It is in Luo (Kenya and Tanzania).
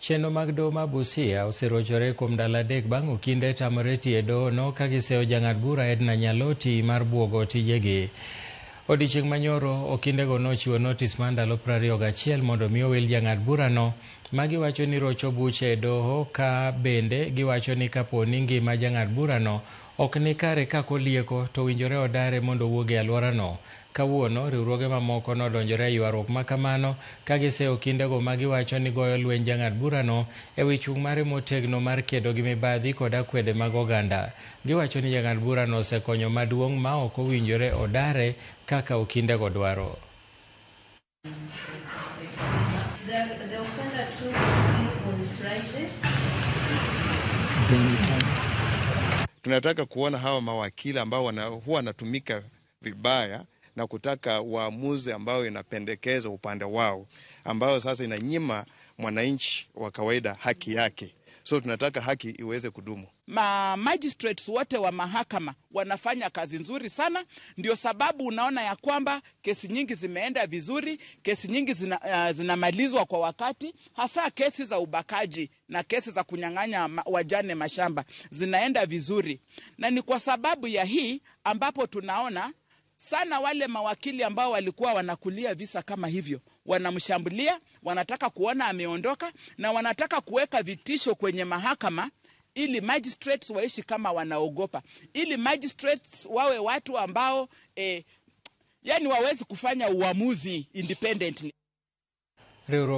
Chenro mag doho ma Busia oserochore kuom ndalo 3 bang' okinde tamore tiyo e dohono ka giseyo jang'ad bura Edna Nyaloti mar buogo tijegi. Odiochieng' manyoro, okindego nochiwo notis mar ndalo 21 mondo mi owil jang'ad burano ma giwacho ni rocho buche e doho, ka bende giwacho ni kapo ni ngima jang'ad burano ok ni kare kaka olieko to owinjore odare mondo owuog e alworano. Kawuono, riwruoge mamoko nodonjore e ywaruok ma kamano ka giseyo okindego ma giwacho ni goyo lweny jang'ad burano e wi chung' mare motegno mar kedo gi mibadhi kod akwede mag oganda. Giwacho ni jang'ad burano osekonyo maduong' ma ok owinjore odare kaka okindego dwaro. The offender took me on Friday. Tunataka kuona hawa mawakili ambao huwa wanatumika vibaya na kutaka uamuzi ambao inapendekeza upande wao, ambao sasa inanyima mwananchi wa kawaida haki yake. So tunataka haki iweze kudumu. Ma magistrates wote wa mahakama wanafanya kazi nzuri sana, ndio sababu unaona ya kwamba kesi nyingi zimeenda vizuri, kesi nyingi zinamalizwa kwa wakati, hasa kesi za ubakaji na kesi za kunyang'anya wajane mashamba zinaenda vizuri. Na ni kwa sababu ya hii ambapo tunaona sana wale mawakili ambao walikuwa wanakulia visa kama hivyo wanamshambulia, wanataka kuona ameondoka na wanataka kuweka vitisho kwenye mahakama ili magistrates waishi kama wanaogopa, ili magistrates wawe watu ambao wawezi kufanya uamuzi independently. Riwruok